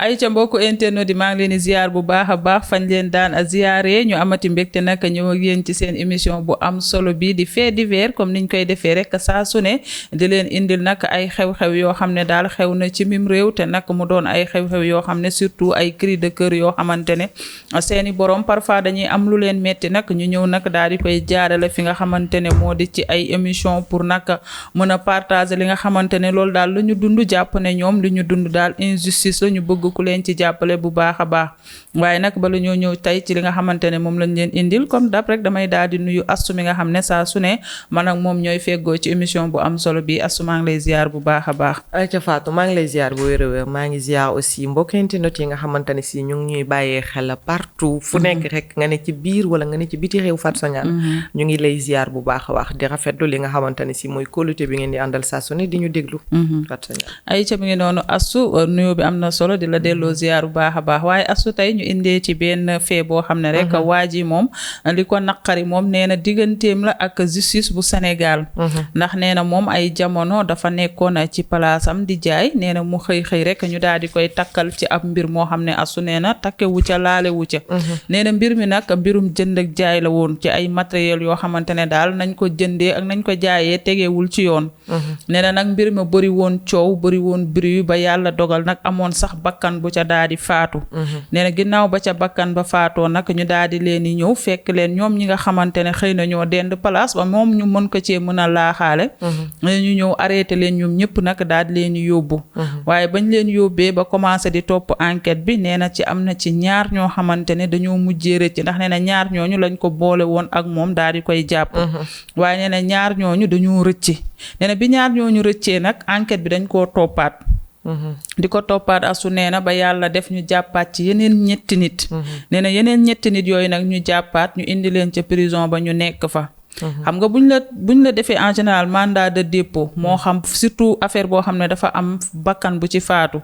ay ca mbokku internet yi maa ngi leen di ziar bu baax a baax fañ leen daan a ziaree ñu amati mbégte nag ñëw ak yéen ci seen émission bu am solo bi di fait divers comme niñ koy defee rek saa su ne di leen indil nag ay xew-xew yoo xam ne daal xew na ci mim réew te nag mu doon ay xew-xew yoo xam ne surtout ay cri de cœur yoo xamante ne seeni borom parfois dañuy am lu leen metti nag ñu ñëw nag daal di koy jaarale fi nga xamante ne moo di ci ay émission pour nag mën a partager li nga xamante ne loolu daal lu ñu dund jàpp ne ñoom li ñu dund daal injustice la ñu bëgg ku leen ci jàppale bu baax a baax waaye nag bala ñoo ñëw tey ci li nga xamante ne moom lañ leen indil comme d'hab rek damay daal di nuyu Astou mi nga xam ne saa su ne man ak moom ñooy feggoo ci émission bu am solo bi Astou maa ngi lay ziar bu baax a baax. Aïcha Fatou maa ngi lay ziar bu wér a wér maa ngi ziar aussi mbokki internet yi nga xamante ne si ñu ngi ñuy bàyyee xel partout fu nekk rek nga ne ci biir wala nga ne ci biti réew Fatou Sagnane ñu ngi lay ziar bu baax a baax di rafetlu li nga xamante ne si mooy kóolute bi ngeen di àndal saa su ne di ñu déglu. Fatou Sagnane Aïcha mi ngi noonu Astou nuyoo bi am na solo di la delloo ziar bu baax a baax waaye Astou tey ñu indee ci benn fee boo xam ne rek waa ji moom li ko naqari moom nee na digganteem la ak justice bu Sénégal ndax nee na moom ay jamono dafa nekkoon ci palaasam di jaay nee na mu xëy rek ñu daal di koy takkal ci ab mbir moo xam ne Astou nee na takke wu ca laale wu ca nee na mbir mi nag mbirum jënd ak jaay la woon ci ay matériel yoo xamante ne daal nañ ko jëndee ak nañ ko jaayee tegewul ci yoon nee na nag mbir ma bëri woon coow bëri woon bruit ba yàlla dogal nag amoon sax bakkan bu ca daal di faatu nee na ginnaaw ba ca bakkan ba faatoo nag ñu daal di leen di ñëw fekk leen ñoom ñi nga xamante ne xëy na ñoo dend place ba moom ñu mën ko cee mën a laaxaale ñu ñëw arrêté leen ñoom ñëpp nag daal di leen di yóbbu waaye bañ leen yóbbee ba commencé di topp enquête bi nee na ci am na ci ñaar ñoo xamante ne dañoo mujjee rëcc ndax nee na ñaar ñooñu lañ ko boole woon ak moom daal di koy jàpp waaye nee na ñaar ñooñu dañoo rëcc nee na bi ñaar ñooñu rëccee nag enquête bi dañ koo toppaat di ko toppaat Astou nee na ba yàlla def ñu jàppaat ci yeneen ñetti nit nee na yeneen ñetti nit yooyu nag ñu jàppaat ñu indi leen ca prison ba ñu nekk fa xam nga buñ la defee en général mandat de dépôt moo xam surtout affaire boo xam ne dafa am bakkan bu ci faatu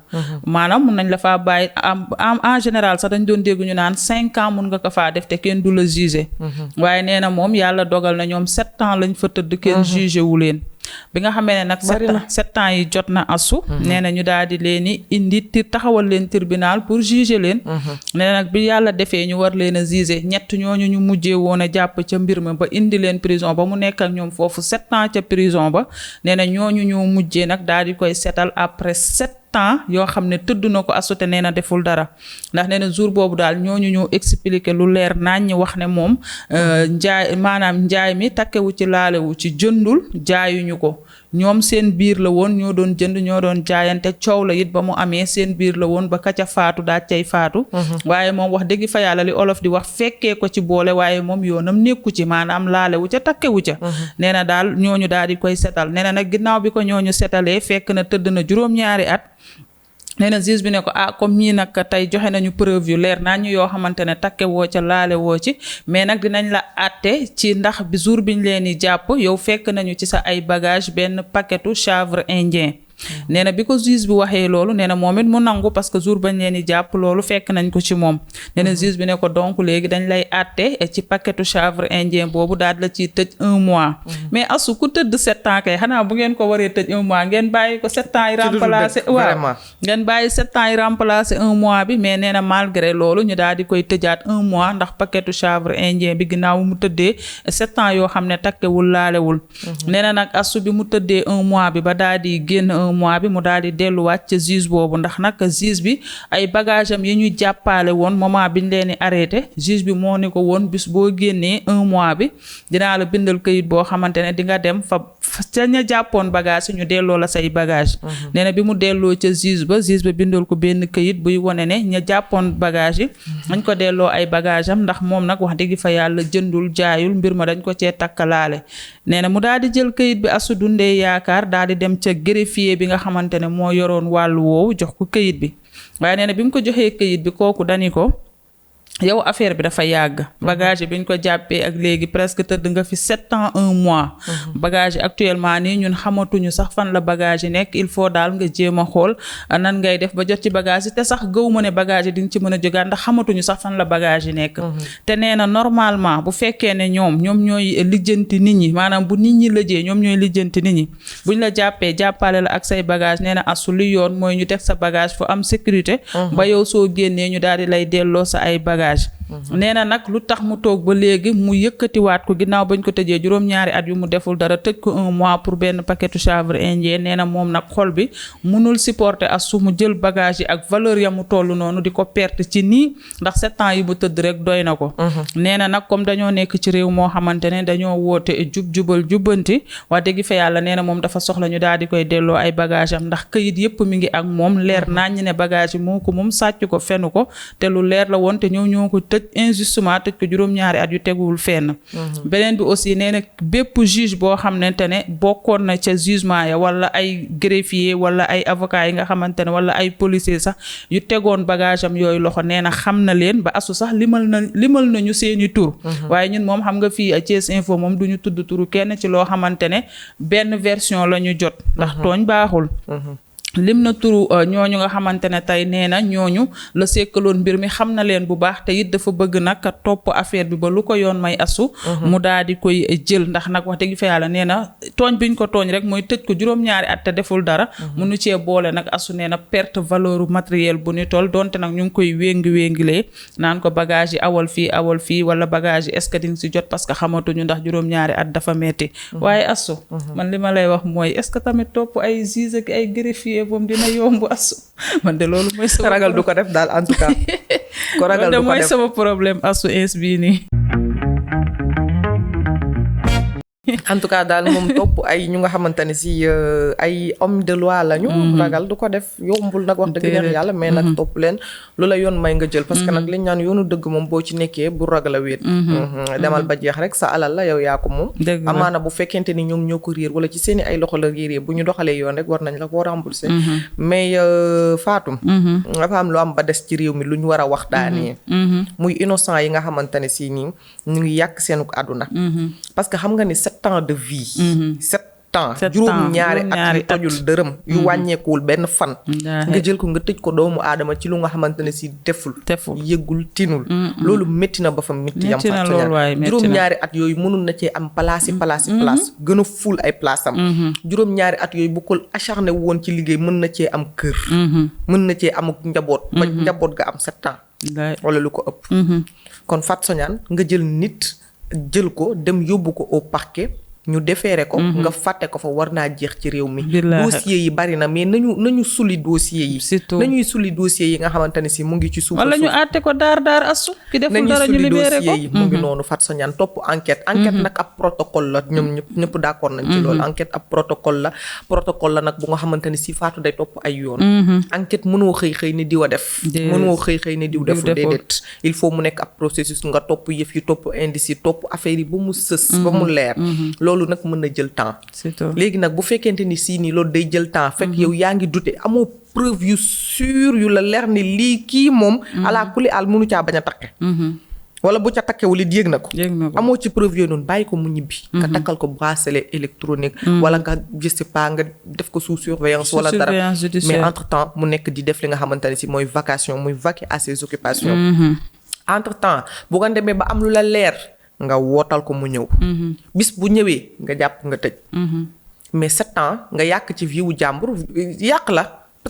maanaam mun nañ la faa bàyyi en général sax dañ doon dégg ñu naan 5 ans mun nga ko faa def te kenn du la juger waaye nee na moom yàlla dogal na ñoom 7 ans lañ fa tëdd kenn juger wu leen bi nga xamee ne nag 7 ans yi jot na Astou nee na ñu daal di leen di indi taxawal leen tribunal pour juger leen nee na nag bi yàlla defee ñu war leen a juger ñett ñooñu ñu mujjee woon a jàpp ca mbir ma ba indi leen prison ba mu nekk ak ñoom foofu 7 ans ca prison ba nee na ñooñu ñoo mujjee nag daal di koy setal après 7 temps yoo xam ne tëdd na ko Astou te nee na deful dara ndax nee na jour boobu daal ñooñu ñoo expliquer lu leer naañ ñi wax ne moom njaay mi takkewu ci laalewu ci jëndul jaayuñu ko ñoom seen biir la woon ñoo doon jënd ñoo doon jaayante coow la it ba mu amee seen biir la woon ba kaca faatu daa cay faatu waaye moom wax dëgg fa yàlla li olof di wax fekkee ko ci boole waaye moom yoonam nekku ci maanaam laalewu ca takkewu ca nee na daal ñooñu daal di koy setal nee na nag ginnaaw bi ko ñooñu setalee fekk na tëdd na juróom-ñaari at nee na juge bi ne ko comme ñii nag tey joxe nañu preuve yu leer naa ñu yoo xamante ne takke woo ca laale woo ci mais nag dinañ la àtte ci ndax bi jour biñ leen di jàpp yow fekk nañu ci sa ay bagage benn paquetu chanvre indien nee na bi ko juge bi waxee loolu nee na moom it mu nangu parce que jour bañ leen di jàpp loolu fekk nañ ko ci moom nee na juge bi ne ko donc léegi dañ lay àtte ci paquetu chanvre indien boobu daal la ciy tëj 1 mois mais Astou ku tëdd 7 ans kay xanaa bu ngeen ko waree tëj 1 mois ngeen bàyyi ko 7 ans yi remplacé waaw ngeen bàyyi 7 ans yi remplacé 1 mois bi mais nee na malgré loolu ñu daal di koy tëjaat 1 mois ndax paquetu chanvre indien bi ginnaaw mu tëddee 7 ans yoo xam ne takkewul laalewul nee na nag Astou bi mu tëddee 1 mois bi ba daal di génn mois bi mu daal di delluwaat ca juge boobu ndax nag juge bi ay bagage am yi ñu jàppale woon moment biñ leen di arrêté juge bi moo ne ko woon bis boo génnee 1 mois bi dinaa la bindal këyit boo xamante ne di nga dem fa ca ña jàppoon bagage yi ñu delloo la say bagage nee na bi mu delloo ca juge ba bindal ko benn këyit buy wone ne ña jàppoon bagage yi dañ ko delloo ay bagage am ndax moom nag wax dëgg fa yàlla jëndul jaayul mbir ma dañ ko cee takkalaale nee na mu daal di jël këyit bi Astou dundee yaakaar daal di dem ca greffier bi nga xamante ne moo yoroon wàllu woowu jox ko këyit bi waaye nee na bi mu ko joxee këyit bi kooku dani ko yow affaire bi dafa yàgg bagage bi ñu ko jàppee ak léegi presque tëdd nga fi 7 ans 1 mois bagage yi actuellement nii ñun xamatuñu sax fan la bagage yi nekk il faut daal nga jéem a xool nan ngay def ba jot ci bagage yi te sax gëw ma ne bagage yi di nga ci mën a jógaat ndax xamatuñu sax fan la bagage yi nekk te nee na normalement bu fekkee ne ñoom ñooy lijjanti nit ñi maanaam bu nit ñi lëjee ñoom ñooy lijjanti nit ñi buñ la jàppee jàppale la ak say bagage nee na asu li yoon mooy ñu teg sa bagage fu am sécurité ba yow soo génnee ñu daal di lay delloo sa ay bagage nee na nag lu tax mu toog ba léegi mu yëkkatiwaat ko ginnaaw bañ ko tëjee juróom-ñaari at yu mu deful dara tëj ko 1 mois pour benn paquetu chanvre indien nee na moom nag xol bi munul supporter asu mu jël bagage yi ak valeur ya mu toll noonu di ko perte ci nii ndax 7 ans yi mu tëdd rek doy na ko nee na nag comme dañoo nekk ci réew moo xamante ne dañoo woote jubal jubbanti wax dëgg fa yàlla nee na moom dafa soxla ñu daal di koy delloo ay bagage am ndax këyit yëpp mi ngi ak moom leer nañ ne bagage yi moo ko moom sàcc ko fenu ko te lu leer la woon te ñoo ko tëj injustement tëj ko juróom-ñaari at yu teguwul fenn beneen bi aussi nee na bépp juge boo xamante ne bokkoon na ca jugement ya wala ay greffier wala ay avocat yi nga xamante ne wala ay policier sax yu tegoon bagage am yooyu loxo nee na xam na leen ba asu sax limal nañu seeni tur waaye ñun moom xam nga fii Thiès Info moom duñu tudd turu kenn ci loo xamante ne benn version la ñu jot ndax tooñ baaxul lim na turu ñooñu nga xamante ne tey nee na ñooñu la sekkaloon mbir mi xam na leen bu baax te it dafa bëgg nag topp affaire bi ba lu ko yoon may asu mu daal di koy jël ndax nag wax dëgg fa yàlla nee na tooñ biñ ko tooñ rek mooy tëj ko juróom-ñaari at te deful dara munu cee boole nag asu nee na perte valeur matériel bu ni toll donte nag ñu ngi koy wéngilee naan ko bagage yi awal fii wala bagage yi est-ce que di nga si jot parce que xamatuñu ndax juróom-ñaari at dafa metti waaye asu man li ma lay wax mooy est-ce que tamit topp ay juge ak ay greffier moom dina yomb asu man de loolu mooy sama ragal du ko def daal en tout cas ko ragal du ko def mooy sama problème asu ins bii nii en tout cas daal moom topp ay ñu nga xamante ne si ay homme de loi lañu. ragal du ko def yombul nag wax dëgg neex yàlla mais nag topp leen lu la yoon may nga jël. parce que nag liñ ñaan yoonu dëgg moom boo ci nekkee bu ragal a wéet. demal ba jeex rek sa alal la yow yaa ko moom. amaana bu fekkente ni ñoom ñoo ko réer wala ci seeni ay loxo la réeree bu ñu doxalee yoon rek war nañ la koo rembourser. mais Fatou. dafa am lu am ba des ci réew mi lu ñu war a waxtaanee. muy innocent yi nga xamante ne si nii ñu ngi yàq seenu àdduna. parce que xam nga ni 7 ans de vie. 7 ans juróom-ñaari at yu tojul dërëm yu wàññeekuwul benn fan. nga jël ko nga tëj ko doomu aadama ci lu nga xamante ne si deful yëggul tinul. loolu métti na ba fa métti yam fa juróom-ñaari at yooyu mënul na cee am place gën a ful ay place am. juróom-ñaari at yooyu bu ko acharné woon ci liggéey mën na cee am kër. mën na cee amuk njaboot. ba njaboot ga am 7 ans. wala lu ko ëpp. kon Fatou Sognane nga jël nit jël ko dem yóbbu ko au parquet ñu defeere ko nga fàtte ko fa war naa jeex ci réew mi. dossier yi bari na mais nañu suli dossier yi. surtout nañuy suli dossier yi nga xamante ne si mu ngi ci suuf. wala ñu àtte ko daar asu ki deful dara ñu libéré ko mu ngi noonu Fatou Sognane topp enquête nag ab protocole la ñoom ñëpp d'accord nañ ci loolu. enquête ab protocole la nag bu nga xamante ne si Fatou day topp ay yoon. enquête mënoo xëy ni diw a def. mënoo xëy ni diw defu déedéet. il faut mu nekk ab processus nga topp yëf yi topp indice yi topp affaire yi ba mu sës ba mu leer. loolu nag mën na jël temps. léegi nag bu fekkente ni si nii loolu day jël temps fekk yow yaa ngi douter amoo preuve yu sûr yu la leer ni lii kii moom ala kuli al mënu caa bañ a takke wala bu ca takkewul it yéeg na ko amoo ci preuve yooyu noonu bàyyi ko mu ñibbi nga takkal ko bracelet électronique wala nga je sais pas nga def ko sous surveillance wala dara mais entre temps mu nekk di def li nga xamante ne si mooy vacation muy vaquer à ses occupations entre temps bu nga demee ba am lu la leer nga wootal ko mu ñëw. bis bu ñëwee nga jàpp nga tëj. mais 7 ans nga yàq ci vie wu jàmbur yàq la.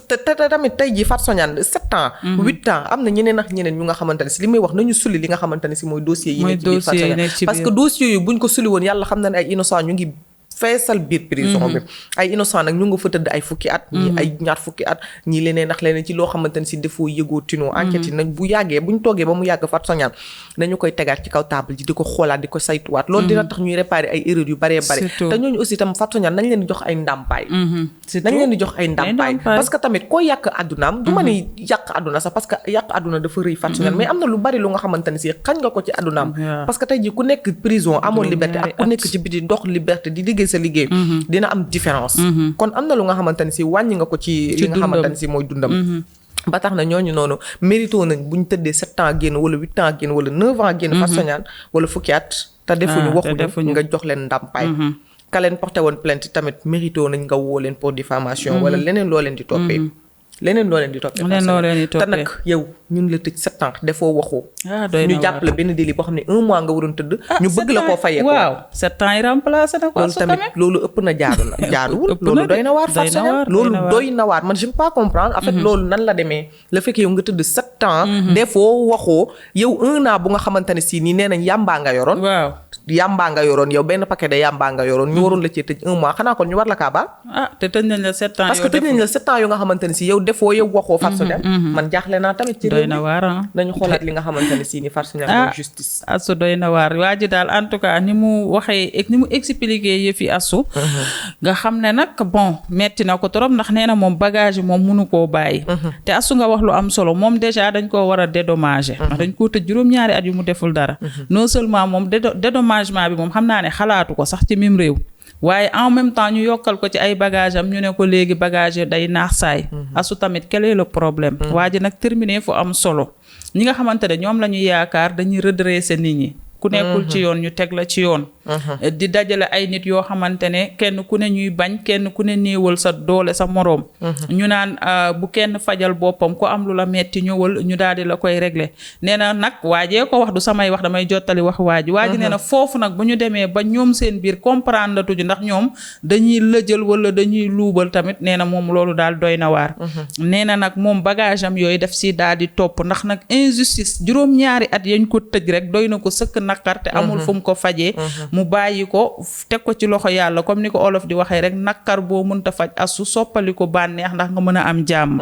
te tamit tey jii Fatou Sognane 7 ans. 8 ans am na ñeneen ak ñeneen ñu nga xamante ne si li may wax nañu sulli li nga xamante ne si mooy dossier yi. nekk ci biir Fatou Sognane parce que dossiers yooyu buñ ko sulli woon yàlla xam na ne ay innocent ñu ngi. feesal biir prison bi ay innocent nag ñu nga fa tëdd ay fukki at ñi ay ñaar fukki at ñi leneen ndax leneen ci loo xamante ne si defoo yëgoo tinoo enquête yi nag bu yàggee buñ toogee ba mu yàgg Fatou Sognane dañu koy tegaat ci kaw table ji di ko xoolaat di ko saytuwaat loolu dina tax ñuy réparer ay erreurs yu baree bare te ñooñu aussi tam Fatou Sognane nañ leen di jox ay ndàmpaay parce que tamit koo yàq àddunaam du ma ni yàq àdduna sax parce que yàq àdduna dafa rëy Fatou Sognane mais am na lu bari lu nga xamante ne si xañ nga ko ci àddunaam parce que tey ji ku nekk prison amoon liberté ak ku nekk ci biti dox liberté di liggéey sa liggéey dina am différence kon am na lu nga xamante ne si wàññi nga ko ci li nga xamante ne si mooy dundam ba tax na ñooñu noonu mérito nañ bu ñu tëddee 7 ans génn wala 8 ans génn wala 9 ans génn Fatou Sognane wala fukki at te defuñu waxuñu nga jox leen ndàmpaay ka leen porté woon plainte tamit mérito nañ nga woo leen pour diffamation wala leneen loo leen di toppee te nag yow ñun la tëj 7 ans defoo waxoo ñu jàpp la benn délit boo xam ne 1 mois nga waroon tëdd ñu bëgg la koo fayee waaw 7 ans yi remplacé na ko loolu tamit loolu ëpp na jaaduwul loolu doy na waar Fatou Sognane loolu doy na waar man je peux pas comprendre en fait loolu nan la demee la fekk yow nga tëdd 7 ans defoo waxoo yow 1 an bu nga xamante ne si nii nee nañ yàmbaa nga yoroon yow benn paquet de yàmbaa nga yoroon ñu waroon la cee tëj 1 mois xanaa kon ñu war la kaa baal te tëj nañ la 7 ans parce que tëj nañ la 7 ans yu nga xamante ne si yow defoo yow waxoo Fatou Sognane man jaaxle naa tamit ci réew mi nañu xoolaat li nga xamante ne si ni Fatou Sognane mooy justice asu doy na waar waa ji daal en tout cas ni mu waxee ni mu expliqué yëfi asu nga xam ne nag bon metti na ko trop ndax nee na moom bagage yi moom mënu koo bàyyi te asu nga wax lu am solo moom déjà dañ koo war a dédommager ndax dañ koo tëj juróom-ñaari at yu mu deful dara non seulement moom dédommagement bi moom xam naa ne xalaatu ko sax ci mim réew waaye en même temps ñu yokkal ko ci ay bagage am ñu ne ko léegi bagage day naax saay asu tamit quel est le problème waa ji nag terminé fu am solo ñi nga xamante ne ñoom la ñu yaakaar dañuy redresser nit ñi ku nekkul ci yoon ñu teg la ci yoon di dajale ay nit yoo xamante ne kenn ku ne ñuy bañ kenn ku ne néewal sa doole sa moroom ñu naan bu kenn fajal boppam ku am lu la metti ñëwal ñu daal di la koy régler nee na nag waajee ko wax du samay wax damay jottali wax waaji nee na foofu nag bu ñu demee ba ñoom seen biir comprendre tuñu ndax ñoom dañuy lëjal wala dañuy luubal tamit nee na moom loolu daal doy na waar nee na nag moom bagage am yooyu def si daal di topp ndax nag injustice juróom-ñaari at yañ ko tëj rek doy na ko sëkk naqar te amul fu mu ko fajee mu bàyyi ko teg ko ci loxo yàlla comme ni ko olof di waxee rek naqar boo mënta faj asu soppali ko bànneex ndax nga mën a am jàmm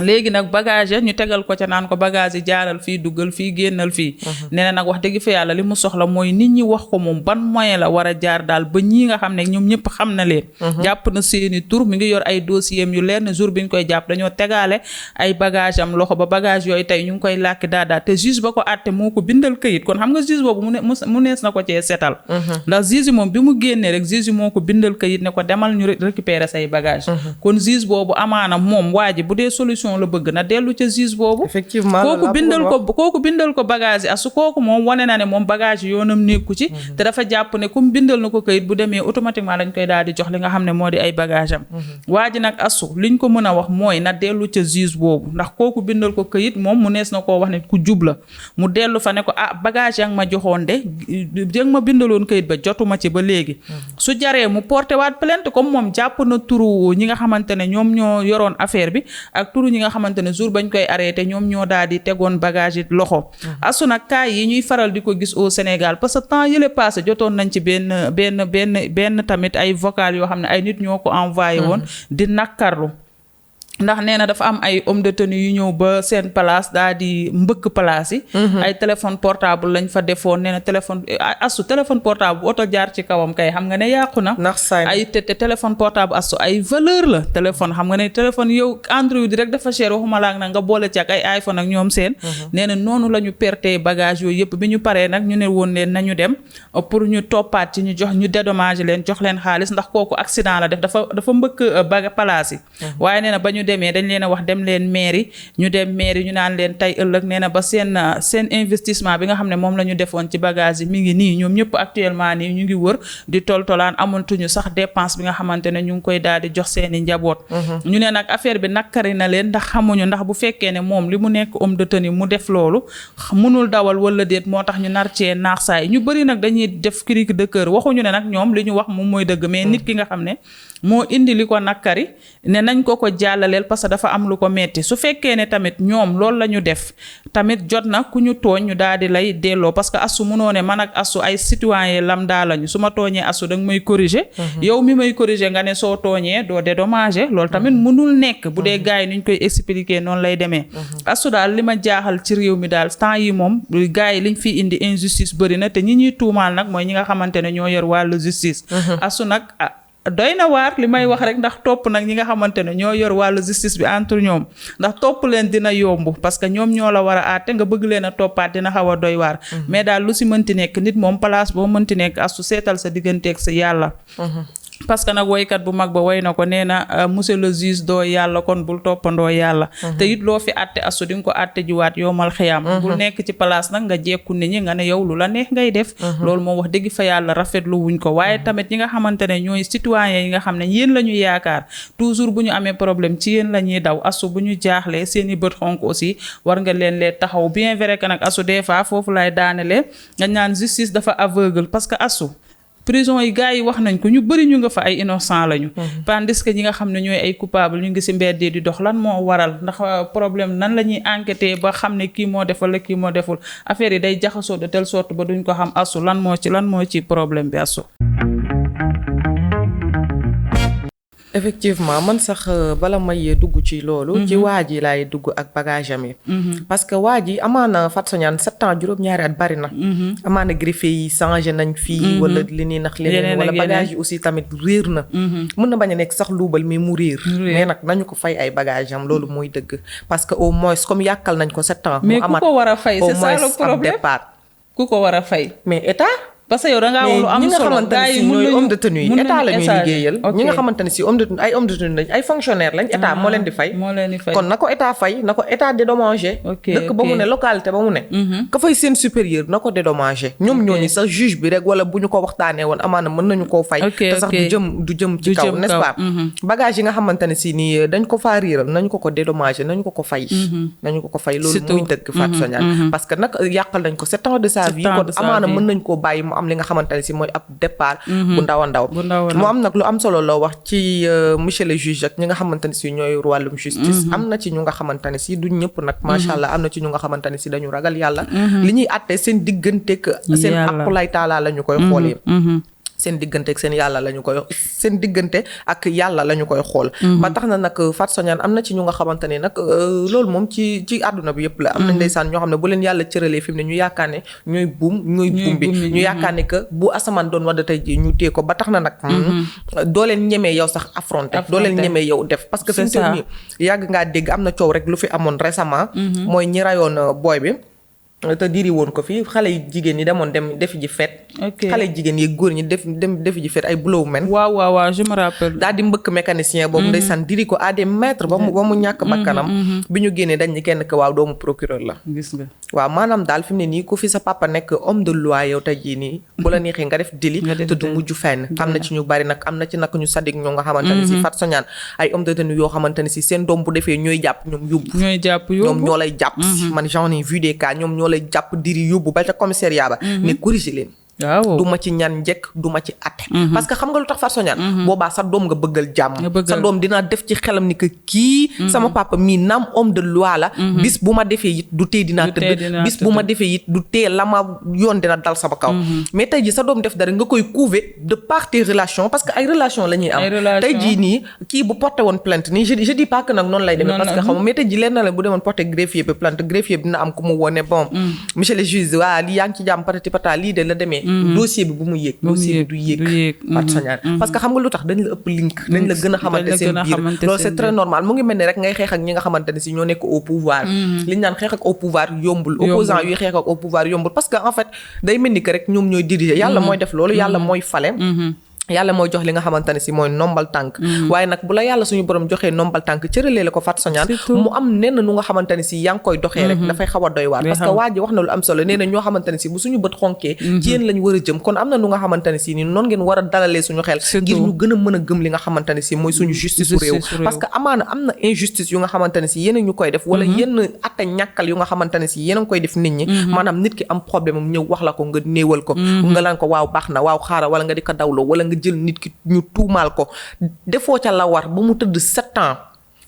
léegi nag bagage ñu tegal ko ca naan ko bagage yi jaaral fii duggal fii génnal fii nee na nag wax dëgg fa yàlla li mu soxla mooy nit ñi wax ko moom ban moyen la war a jaar daal ba ñii nga xam ne ñoom ñëpp xam na leen jàpp na seeni tur mi ngi yor ay dossier yu leer ne jour bi ñu koy jàpp dañoo tegaale ay bagage am loxo ba bagage yooyu tey ñu ngi koy làkki daadaa te juge ba ko àtte moo ko bindal këyit kon xam nga juge boobu mu nees na ko cee setal ndax juge moom bi mu génnee rek juge moo ko bindal këyit ne ko demal ñu récupérer say bagage kon juge boobu amaana moom waa ji bu dee solution la bëgg na dellu ca juge boobu effectivement kooku bindal ko bagage yi asu kooku moom wane na ne moom bagage yi yoonam nekku ci te dafa jàpp ne comme bindal na ko kayit bu demee automatiquement lañ koy daal di jox li nga xam ne moo di ay bagage am waa ji nag asu liñ ko mën a wax mooy na dellu ca juge boobu ndax kooku bindal ko kayit moom mu nees na koo wax ne ku jub la mu dellu fa ne ko bagage yaa ngi ma joxoon de jëng ma bindaloon kayit ba jotuma ci ba léegi su jaree mu porté waat plainte comme moom jàpp na turu ñi nga xamante ne ñoom ñoo yoroon affaire bi ak turu ñi nga xamante ne jour bañ koy arrêté ñoom ñoo daal di tegoon bagage yi loxo asu nag cas yi ñuy faral di ko gis au Sénégal parce que temps yële passé jotoon nañ ci benn tamit ay vocal yoo xam ne ay nit ñoo ko envoyé woon di nakkarlu ndax nee na dafa am ay homme de tenue yu ñëw ba seen place daal di mbëkk place yi ay téléphone portable lañ fa defoon nee na téléphone portable bu oto jaar ci kawam kay xam nga ne yàqu na ay te téléphone portable asu ay valeur la téléphone xam nga ne téléphone yow Android rek dafa cher waxuma laak nag nga boole ci ak ay iPhone ak ñoom seen nee na noonu la ñu perte bagage yooyu yëpp bi ñu paree nag ñu ne woon leen nañu dem pour ñu toppaat ci ñu dédommager leen jox leen xaalis ndax kooku accident la def dafa mbëkk place yi waaye nee na ba ñu demee dañ leen a wax dem leen mairie ñu naan leen tey ëllëg nee na ba seen investissement bi nga xam ne moom la ñu defoon ci bagage yi mi ngi nii ñoom ñëpp actuellement nii ñu ngi wër di toltolaan amantuñu sax dépense bi nga xamante ne ñu ngi koy daal di jox seeni njaboot ñu ne nag affaire bi nakkari na leen ndax xamuñu ndax bu fekkee ne moom li mu nekk homme de tenue mu def loolu mënul dawal wala déet moo tax ñu nar cee naax saay ñu bëri nag dañuy def cri de cœur waxuñu ne nag ñoom li ñu wax moom mooy dëgg mais nit ki nga xam ne moo indi li ko nakkari ne nañ ko jàllaleel parce que dafa am lu ko metti su fekkee ne tamit ñoom loolu la ñu def tamit jot na ku ñu tooñ ñu daal di lay delloo parce que asu munoo ne man ak asu ay citoyen lambda lañu su ma tooñee asu danga may corriger yow mi may corriger nga ne soo tooñee doo dédommager loolu tamit mënul nekk bu dee gars yi nuñ koy expliquer noonu lay demee asu daal li ma jaaxal ci réew mi daal temps yi moom gars yi liñ fi indi injustice bëri na te ñi ñuy tuumaal nag mooy ñi nga xamante ne ñoo yor wàllu justice asu nag doy na waar li may wax rek ndax topp nag ñi nga xamante ne ñoo yor wàllu justice bi entre ñoom ndax topp leen dina yomb parce que ñoom ñoo la war a àtte nga bëgg leen a toppaat dina xaw a doy waar mais daal lu si mënti nekk nit moom place boo mënti nekk asu seetal sa digganteeg sa yàlla parce que nag woykat bu mag ba woy na ko nee na monsieur le juge doo yàlla kon bul toppandoo yàlla te it loo fi àtte asu di nga ko àtte jiwaat yowmal xiyaam bul nekk ci place nag nga jekku nit ñi nga ne yow lu la neex ngay def loolu moom wax dëgg fa yàlla rafetlu wuñ ko waaye tamit ñi nga xamante ne ñooy citoyens yi nga xam ne yéen la ñu yaakaar toujours bu ñu amee problème ci yéen la ñuy daw asu bu ñu jaaxlee seeni bët xonk aussi war nga leen taxaw bien vrai que nag asu des fois foofu lay daanelee nga ñaan justice dafa aveugle parce que asu prison yi gars yi wax nañ ko ñu bëri ñu nga fa ay innocent lañu tandis que ñi nga xam ne ñooy ay coupable ñu ngi ci mbedd di dox lan moo waral ndax problème nan la ñuy enquêter ba xam ne kii moo defal la kii moo deful affaire yi day jaxasoo de telle sorte ba duñ ko xam asu lan moo ci problème bi asu effectivement man sax bala may dugg ci loolu ci waa ji laay dugg ak bagage am yi parce que waa ji amaana Fatou Sognane 7 ans juróom-ñaari at bari na amaana greffier yi changé nañ fii wala li nii nax leneen wala bagage yi aussi tamit réer na mën na bañ a nekk sax luubal mais mu réer mais nag nañu ko fay ay bagage am loolu mooy dëgg parce que au moins comme yàkkal nañ ko 7 ans mu mais amaat ku ko war a fay c'est ça le au moins ab problème départ ku ko war a fay mais état parce que yow da ngaa wax lu am solo gars yi ñooy homme de tenue yi état la ñuy liggéeyal ñi nga xamante ne si homme de tenue lañ ay fonctionnaire lañ état moo leen di fay kon na ko état fay na ko état dédommagé dëkk ba mu ne localité ba mu ne ka fay seen supérieur na ko dédommagé ñoom ñooñu sax juge bi rek wala bu ñu ko waxtaanee woon amaana mën nañu koo fay te sax du jëm ci kaw n'est-ce pas bagage yi nga xamante ne si nii dañ ko faa riiral nañu ko dédommagé nañu ko fay loolu muy dëgg Fatou Sognane parce que nag yàqal nañ ko 7 ans de sa vie kon amaana mën nañ koo bàyyi am li nga xamante ne si mooy ab départ bu ndaw a ndaw mu am nag lu am solo loo wax ci monsieur le juge ak ñi nga xamante ne si ñooy wàllum justice am na ci ñu nga xamante ne si duñ ñëpp nag macha allah am na ci ñu nga xamante ne si dañu ragal yàlla li ñuy àtte seen digganteeg seen aqulay taalaa la ñu koy xoolee seen diggante ak seen diggante ak yàlla la ñu koy xool ba tax na nag Fatou Sognane am na ci ñu nga xamante ne nag loolu moom ci àdduna bi yëpp la am nañ ndeysaan ñoo xam ne bu leen yàlla cëralee fi mu ne ñu yaakaar ne ñooy buum bi ñu yaakaar ne que bu asamaan doon wadd tey ji ñu téye ko ba tax na nag doo leen ñemee yow sax affronter doo leen ñemee yow def parce que fi mu toll nii yàgg ngaa dégg am na coow rek lu fi amoon récemment mooy ñi rayoon booy bi te diri woon ko fii xale yi jigéen ñi demoon dem defi ji fête xale yi jigéen yi góor ñi dem defi ji fête ay blow men waaw je me rappelle daal di mbëkk mécanicien boobu ndeysaan diri ko à des mètres ba mu ñàkk bakkanam bi ñu génnee dañ ni kenn que waaw doomu procureur la gis nga waaw maanaam daal fi mu ne nii ku fi sa papa nekk homme de loi yow tey jii nii bu la neexee nga def délit te du mujj fenn am na ci ñu bari nag am na ci nag ñu sadik ñoo nga xamante ne si Fatou Sognane ay homme de tenue yoo xamante ne si seen doom bu defee ñooy jàpp ñoom yóbbu ñoom ñoo lay jàpp man j'en ai vu des cas ñoom ñoo lay jàpp diri yóbbu ba ca commissariat ba ne corrigé leen waaw du ma ci ñaan njëkk du ma ci atte parce que xam nga lu tax Fatou Sognane boobaa sa doom nga bëggal jàmm sa doom dina def ci xelam ni que kii sama papa mii naam homme de loi la bis bu ma defee it du tee dinaa tëdd bis bu ma defee it du tee la ma yoon dina dal sama kaw mais tey ji sa doom def dara nga koy couver de par tes relations parce que ay relation la ñuy am tey jii nii kii bu porté woon plainte nii je dis pas que nag noonu lay demee parce que xam nga mais tey ji leen na la bu demoon porté greffier bi plainte greffier bi dina am ku mu woone bon monsieur le juge waa lii yaa ngi ci jàmm patati pata lii de la demee dossier bi bu mu yéeg dossier bi du yéeg Fatou Sognane parce que xam nga lu tax dañ la ëpp link dañ la gën a xamante seen biir loolu c'est très normal mu ngi mel ni rek ngay xeex ak ñi nga xamante ne si ñoo nekk au pouvoir li ñu naan xeex ak au pouvoir yombul opposant yuy xeex ak au pouvoir yombul parce que en fait day mel ni que rek ñoom ñooy diriger yàlla mooy def loolu yàlla mooy fale yàlla mooy jox li nga xamante ne si mooy nombal tànk waaye nag bu la yàlla suñu borom joxee nombal tànk cëralee la ko Fatou Sognane mu am nenn nu nga xamante ne si yaa ngi koy doxee rek dafay xaw a doy waar parce que waa ji wax na lu am solo nee na ñoo xamante ne si bu suñu bët xonkee ci yéen lañ war a jëm kon am na nu nga xamante ne si ni noonu ngeen war a dalalee suñu xel ngir ñu gën a mën a gëm li nga xamante ne si mooy suñu justice bu réew parce que amaana am na injustice yu nga xamante ne si yéen a ñu koy def wala yenn atta ñàkkal yu nga xamante ne si yéen a ngi koy def nit ñi maanaam nit ki am problème am ñëw wax la ko nga néewal ko nga laan ko waaw baax na waaw xaaral wala nga di ko dawloo wala nga jël nit ki tuumaal ko defoo ca la war ba mu tëdd 7 ans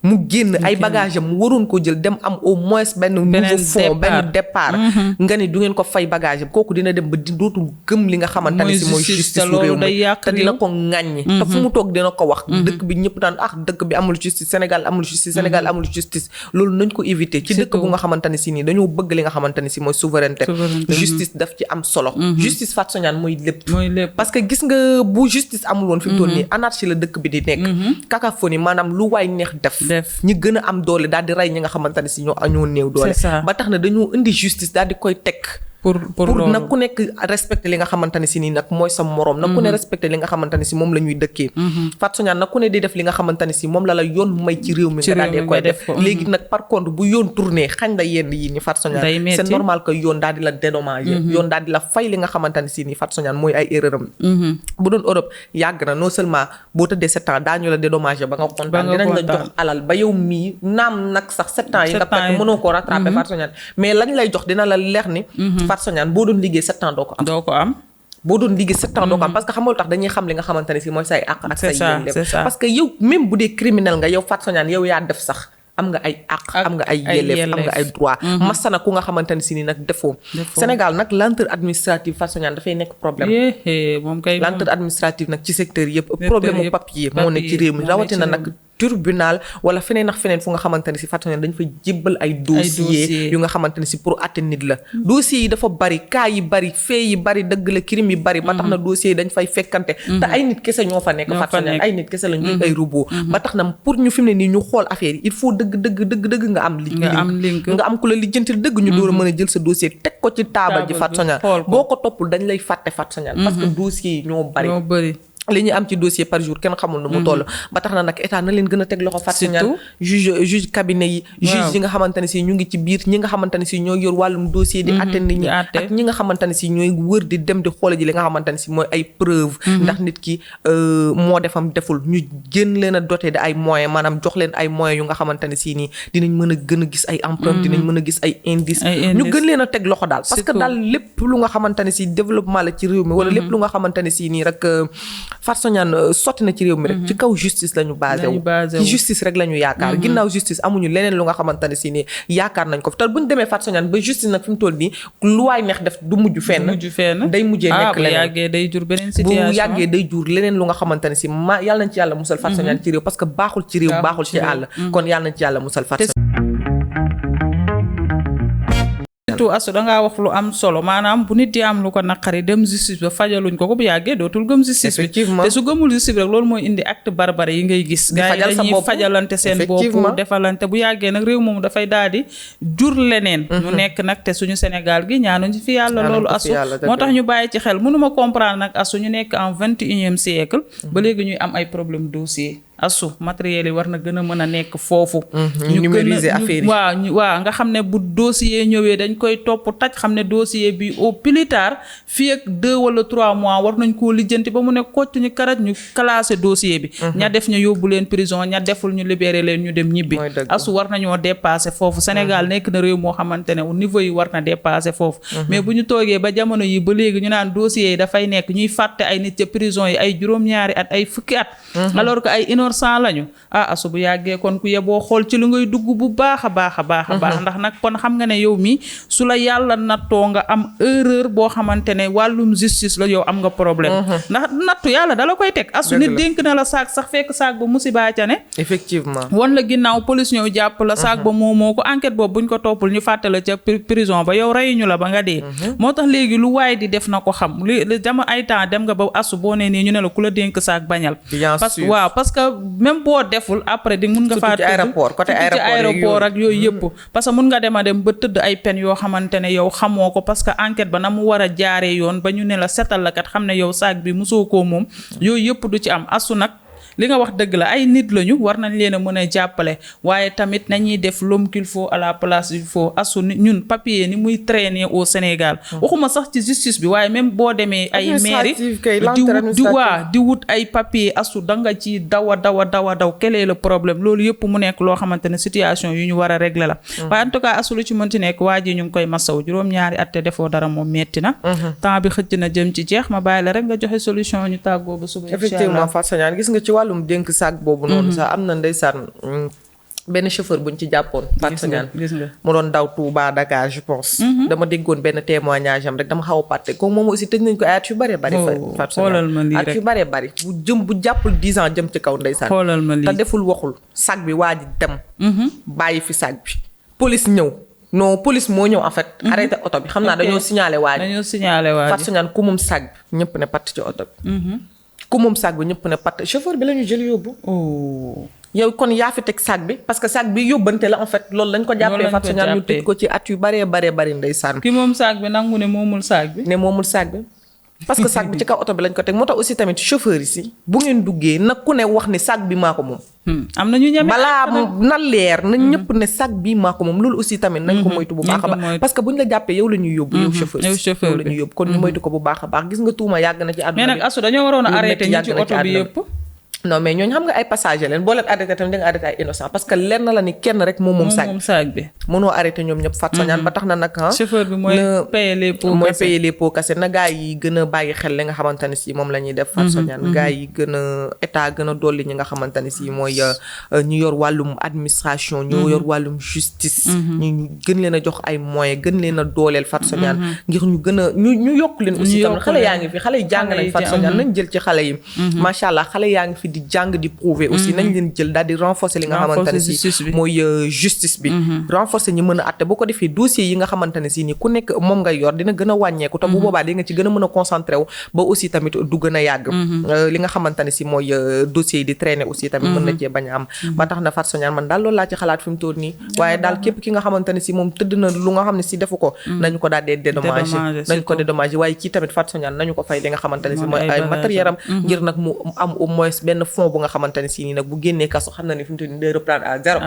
mu génn ay bagage am mu waroon ko jël dem am au moins benn nouveau fond benn départ nga ni du ngeen ko fay bagage am kooku dina dem ba dootul gëm li nga xamante ne si mooy justice su réew mi te dina ko ŋàññi te fu mu toog dina ko wax dëkk bi ñëpp naan dëkk bi amul justice Sénégal amul justice Sénégal amul justice loolu nañ ko éviter ci dëkk bu nga xamante ne si nii dañoo bëgg li nga xamante ne si mooy souveraineté justice daf ci am solo justice Fatou Sognane mooy lépp parce que gis nga bu justice amul woon fi mu toll nii anarchie la dëkk bi di nekk cacophonie maanaam lu waay neex def ñi gën a am doole daal di rey ñi nga xamante ne si ñoo néew doole ba tax na dañoo indi justice daal di koy teg pour nag ku nekk respecté li nga xamante ne si nii nag mooy sa morom. nag ku ne respecté li nga xamante ne si moom la ñuy dëkkee. Fatou Sognane nag ku ne di def li nga xamante ne si moom la yoon may ci réew mi. nga daal di koy def léegi nag par contre bu yoon tourné xañ la yenn yi ni Fatou Sognane c'est normal que yoon daal di la dédommager. yoon daal di la fay li nga xamante ne si nii Fatou Sognane mooy ay erreur am. bu doon Europe yàgg na non seulement boo tëddee 7 ans daañu la dédommager ba nga kontaan dinañ la jox alal ba yow mii naam nag sax 7 ans yi nga perte mënoo koo rattraper Fatou Sognane mais lañ lay jox dina la leer ni Fatou Sognane boo doon liggéey 7 ans doo ko am boo doon liggéey 7 ans doo ko am parce que xamal tax dañuy xam li nga xamante ne si mooy say àq ak say yelleef parce que yow même bu dee criminel nga yow Fatou Sognane yow yaa def sax am nga ay àq am nga ay yelleef am nga ay droit masana ku nga xamante ne si ni nag defoo Sénégal nag lenteur administrative Fatou Sognane dafay nekk problème lenteur administrative nag ci secteur yëpp problème mu papier moo nekk ci réew mi rawatina nag tribunal wala feneen ak feneen fu nga xamante ne si Fatou Sognane dañu fa jébbal ay dossier yu nga xamante ne si pour àtte nit la dossiers yi dafa bari cas yi bari fait yi bari dëgg la crime yi bari ba tax na dossiers yi dañ fay fekkante te ay nit kese ñoo fa nekk Fatou Sognane ay nit kese la ñu ay robot ba tax na pour ñu fi mu ne nii ñu xool affaire yi il faut dëgg nga am link nga am ku la lijjantil dëgg ñu door a mën a jël sa dossier teg ko ci taabal ji Fatou Sognane boo ko toppul dañ lay fàtte Fatou Sognane parce que dossiers yi ñoo bari li ñu am ci dossier par jour kenn xamul nu mu toll ba tax na nag état na leen gën a teg loxo Fatou Sognane juge cabinet yi juge yi nga xamante ne si ñu ngi ci biir ñi nga xamante ne si ñooy yor wàllum dossier di atte nit ñi ak ñi nga xamante ne si ñooy wër di dem di xoole ji li nga xamante ne si mooy ay preuve ndax nit ki moo defam deful ñu gën leen a doté de ay moyens maanaam jox leen ay moyens yu nga xamante ne si nii dinañ mën a gën a gis ay empreinte dinañ mën a gis ay indice ñu gën leen a teg loxo daal parce que daal lépp lu nga xamante ne si développement la ci réew mi wala lépp lu nga xamante ne si nii rek Fatou Sognane sotti na ci réew mi rek ci kaw justice la ñu basé wu ci justice rek la ñu yaakaar ginnaaw justice amuñu leneen lu nga xamante ne si nii yaakaar nañ ko fi te bu ñu demee Fatou Sognane ba justice nag fi mu toll nii lu waay neex def du mujj fenn day mujjee nekk leneen bu yàggee day jur beneen situation bu yàggee day jur leneen lu nga xamante ne si yàlla nañ ci yàlla musal Fatou Sognane ci réew parce que baaxul ci réew baaxul ci àll kon yàlla nañ ci yàlla musal Fatou surtout asu dangaa wax lu am solo maanaam bu nit di am lu ko naqari dem justice ba fajaluñ ko bu yàggee dootul gëm justice bi te su gëmul justice bi rek loolu mooy indi acte barbare yi ngay gis gars yi dañuy fajalante seen bopp defalante bu yàggee nag réew moom dafay daal di jur leneen ñu nekk nag te suñu Sénégal gi ñaanuñu fi yàlla loolu asu moo tax ñu bàyyi ci xel mënuma comprendre nag asu ñu nekk en 21e siècle ba léegi ñuy am ay problème dossier asu matériel yi war na gën a mën a nekk foofu ñu numériser affaire yi waaw nga xam ne bu dossier ñëwee dañ koy topp taj xam ne dossier bi au plus tard fii ak 2 wala 3 mois war nañ koo lijjanti ba mu ne kocc ñu karaj ñu classé dossier bi ña def ñu yóbbu leen prison ña deful ñu libéré leen ñu dem ñibbi asu war nañoo dépassé foofu Sénégal nekk na réew moo xamante ne niveau yi war na dépassé foofu mais bu ñu toogee ba jamono yi ba léegi ñu naan dossier yi dafay nekk ñuy fàtte ay nit ca prison yi ay juróom-ñaari at ay fukki at alors que ay innocent lañu asu bu yàggee kon ku yeboo xool ci lu ngay dugg bu baax a baax ndax nag kon xam nga ne yow mi su la yàlla nattoo nga am erreur boo xamante ne wàllum justice la yow am nga problème ndax nattu yàlla dala koy teg asu nit dénk na la saak sax fekk saak ba musibaa ca ne effectivement wan la ginnaaw police ñëw jàpp la saak ba moo ko enquête boobu buñ ko toppul ñu fàtte la ca prison ba yow reyuñu la ba nga dee moo tax léegi lu waay di def na ko xam li dama ay temps dem nga ba asu boo nee nii ñu ne la ku la dénk saak bañal parce que même boo deful après di mun nga faa tëdd côté aéroport ak yooyu yëpp parce que mun nga dem ba tëdd ay peine yoo xamante ne yow xamoo ko parce que enquête ba na mu war a jaaree yoon ba ñu ne la setal la kat xam ne yow saak bi mosoo koo moom yooyu yëpp du ci am asu nag li nga wax dëgg la ay nit lañu war nañ leen a mën a jàppale waaye tamit nañuy def l'homme qu'il faut à la place qu'il faut asu ñun papier ni muy traîner au Sénégal waxuma sax ci justice bi waaye même boo demee ay mairie di wut ay papier asu da nga ci daw quel est le problème loolu yëpp mu nekk loo xamante ne situation yu ñu war a régler la waaye en tout cas asu lu ci mënti nekk waa ji ñu ngi koy masaw juróom-ñaari at te defoo dara moom metti na temps bi xëcc na jëm ci jeex ma bàyyi la rek nga joxe solution ñu tàggoo ba suba effectivement Fatou Sognane gis nga ci wàllum dénk saak boobu noonu sax am na ndeysaan benn chauffeur buñ ci jàppoon Fatou Sognane mu doon daw Touba Dakar je pense dama déggoon benn témoignage am rek dama xaw a pàtte ko moom aussi tëj nañ ko ay at yu bëree bëri Fatou Sognane at yu bëree bëri bu jàppul 10 ans jëm ci kaw ndeysaan te deful waxul saak bi waa ji dem bàyyi fi saak bi police ñëw non police moo ñëw en fait arrêté oto bi xam naa dañoo signalé waa ji Fatou Sognane ku moom saak bi ñëpp ne patt ci oto bi ku moom saak bi ñëpp ne patt chauffeur bi la ñu jël yóbbu yow kon yaa fi teg sac bi parce que sac bi yóbbante la en fait loolu lañ ko jàppee Fatou Sognane ñu tëj ko ci at yu baree ndeysaan. ki moom sac bi nangu ne moomul sac bi. ne moomul sac bi parce que sac bi ci kaw oto bi lañ ko teg moo tax aussi tamit chauffeur yi si bu ngeen duggee nag ku ne wax ne sac bi maa ko moom. am na ñu ñeme balaa na leer na ñëpp ne sac bi maa ko moom loolu aussi tamit nañ ko moytu bu baax a baax parce que bu ñu la jàppee yow la ñuy yóbbu yow chauffeur yow la ñuy yóbbu kon ñu moytu ko bu baax a baax gis nga tuuma yàgg na ci àdduna bi mais nag asu dañoo waroon a arrêté ñi ci oto bi yëpp non mais ñooñu xam nga ay passager leen boo leen arrêté tamit da nga arrêté ay innocent parce que lenn la ni kenn rek moom sac bi mënoo arrêté ñoom ñëpp Fatou Sognane ba tax na nag chauffeur bi mooy payer les pots cassés na gaa yi gën a bàyyi xel li nga xamante ne si moom la ñuy def Fatou Sognane gaa yi gën a état gën a dolli ñi nga xamante ne si mooy ñu yor wàllum administration ñu yor wàllum justice ñu gën leen a jox ay moyens gën leen a dooleel Fatou Sognane ngir ñu gën a ñu yokk leen aussi tamit xale yaa ngi fi xale yi jàng nañ Fatou Sognane nañ jël ci xale yi macha allah xale yaa ngi fi di jàng di prouver aussi nañ leen jël daal di renforcer li nga xamante ne si mooy justice bi renforcer ñi mën a àtte boo ko defee dossiers yi nga xamante ne si ni ku nekk moom ngay yor dina gën a wàññeeku te bu boobaa di nga ci gën a mën a concentré wu ba aussi tamit du gën a yàgg li nga xamante ne si mooy dossiers yi di traîner aussi tamit mën na cee bañ a am ba tax na Fatou Sognane man daal loolu laa ci xalaat fi mu toll nii waaye daal képp ki nga xamante ne si moom tëdd na lu nga xam ne si defu ko nañu ko daal dee dédommager nañu ko dédommager waaye kii tamit Fatou Sognane nañu ko fay li nga xamante ne si mooy ay matériel am ngir nag mu am au moins benn fond bu nga xamante ne si nii nag bu génnee kaso xam na ni fi mu toll nii day reprendre à zéro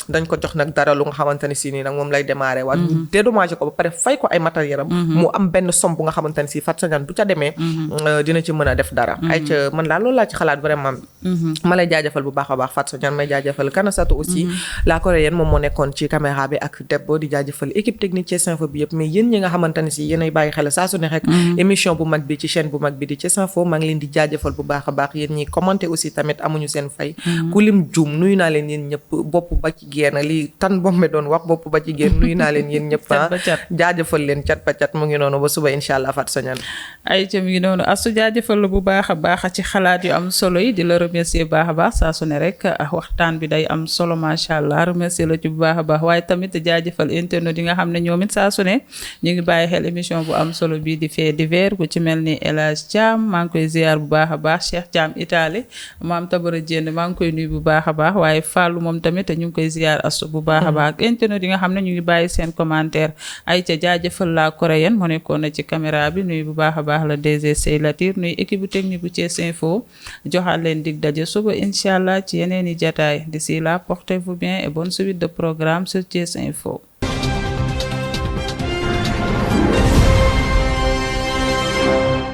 dañ ko jox nag dara lu nga xamante ne si nii nag moom lay démarrer waat ñu dédommagé ko ba pare fay ko ay matériel am mu am benn somme bu nga xamante ne si Fatou Sognane bu ca demee dina ci mën a def dara ay ca man daal loolu laa ci xalaat vraiment ma lay jaajëfal bu baax a baax Fatou Sognane may jaajëfal Kanasatou aussi la coréenne moom moo nekkoon ci caméra bi ak Debbo di jaajëfal équipe technique Thiès Info bi yëpp mais yéen ñi nga xamante ne si yéenay bàyyi xel saa su ne rek émission bu mag bi ci chaîne bu mag bi di Thiès Info maa ngi leen di jaajëfal bu baax a baax yéen ñi commenté aussi tamit amuñu seen fay ku lim juum nuyu naa leen yéen ñëpp bopp ba ci génn lii tan bombe doon wax bopp ba ci génn nuyu naa leen yéen ñëpp jaajëfal leen cat ba cat mu ngi noonu ba suba incha allah Fatou Sognane ay ca mu ngi noonu asu jaajëfal la bu baax a baax ci xalaat yu am solo yi di la remercier baax a baax saa su ne rek waxtaan bi day am solo macha allah remercier la ci bu baax a baax waaye tamit jaajëfal internet yi nga xam ne ñoom it saa su ne ñu ngi bàyyi xel émission bu am solo bii di fait divers ku ci mel ni El Hadj Thiam maa ngi koy ziar bu baax a baax Cheikh Thiam Italie maam Tabara Dieng maa ngi koy nuyu bu baax a baax waaye Fallou moom tamit ñu ngi koy ziar asu bu baax a baax internet yi nga xam ne ñu ngi bàyyi seen commentaire ay ca jaajëfal la coréenne moo nekkoon na ci caméra bi nuyu bu baax a baax la DG Sey Latir nuyu équipe bu technique bu Thiès Info joxaat leen dig daje suba incha allah ci yeneen i jataay d'ici là portez-vous bien et bonne suite de programme sur Thiès Info.